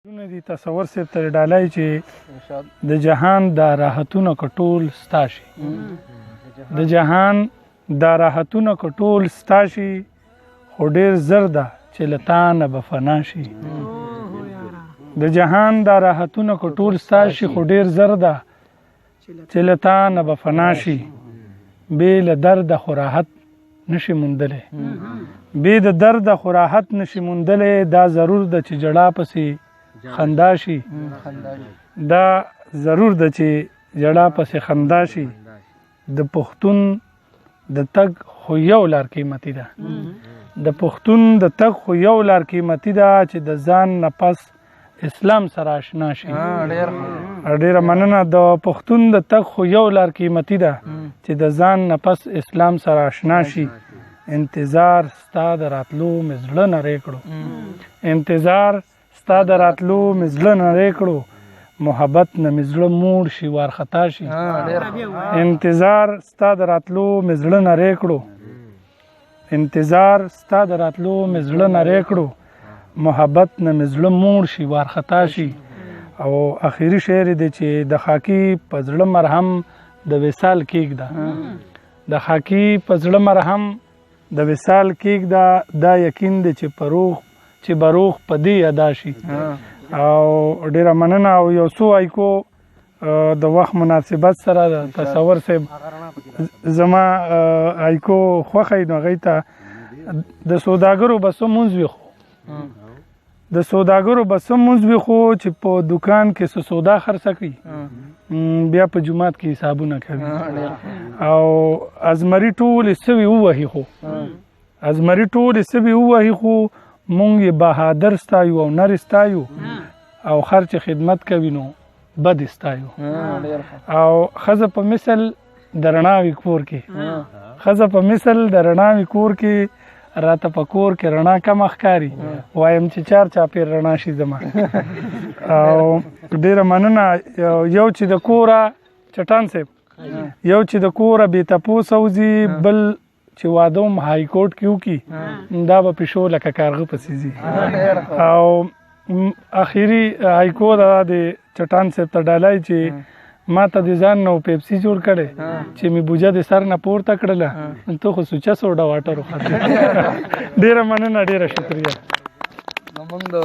دونه دي تصور صاحب ته ډالای چې د جهان دا راحتونه کټول ستا شي، د جهان دا راحتونه کټول ستا شي، خو ډیر زر ده چې له تا نه به فنا شي. د جهان دا راحتونه کټول ستا شي، خو ډیر زر ده چې له تا نه به فنا شي. بې له درده خو راحت نشي موندلی، بې د درده خو راحت نشي موندلی، دا ضرور ده چې جړا پسې خندا شي، دا ضرور ده چې جړا پسې خندا شي. د پښتون د تګ خو یو لار قیمتي ده، د پښتون د تګ خو یو لار قیمتي ده چې د ځان نه پس اسلام سره آشنا شي. ډیره مننه. د پښتون د تګ خو یو لار قیمتي ده چې د ځان نه پس اسلام سره آشنا شي. انتظار ستا د راتلو مې زړه نری کړو، انتظار ستا د راتلو مې زړه نری کړو، محبت نه مې زړه موړ شي وارخطا شي. انتظار ستا د راتلو مې زړه نری کړو، انتظار ستا د راتلو مې زړه نری کړو، محبت نه مې زړه موړ شي وارخطا شي. او اخیری شعر دی چې د خاکي په زړه مرهم د وصال کېږده، د خاکي په زړه مرهم د وصال کېږده، دا یقین دی چې پروخ چې بروخ په دې ادا شي. او ډیره مننه. او یو څو آیکو د وخت مناسبت سره د تصور صاحب زما آیکو خوښه نو هغې ته د سوداګرو به څه مونځ وي، خو د سوداګرو به څه مونځ وي، خو چې په دکان کې څه سودا خرڅه کړي بیا په جومات کې حسابونه کوي. او ازمري ټولې سوي ووهي، خو ازمري ټولې سوي ووهي، خو مونږ یې بهادر ستایو او نر ستایو، او خر چې خدمت کوي نو بد ستایو. او ښځه په مثل د رڼا وي کور کې، ښځه په مثل د رڼا وي کور کې، راته په کور کې رڼا کمه ښکاري، وایم چې چار چاپېر رڼا شي زما. او ډېره مننه. یو چې د کوره چټان صاحب، یو چې د کوره بې تپوسه وځي، بل چې واده هم های کورټ کې وکړي دا به پیشو لکه کارغه پسې ځي. او اخیری هایکو دا د چټان صاحب ته ډالای چې ما ته د ځان نو پیپسي جوړ کړي چې مې بوجه د سر نه پورته کړله، ته خو سوچه سوډا واټر وخوړه. ډېره مننه، ډېره شکریه. زمونږ د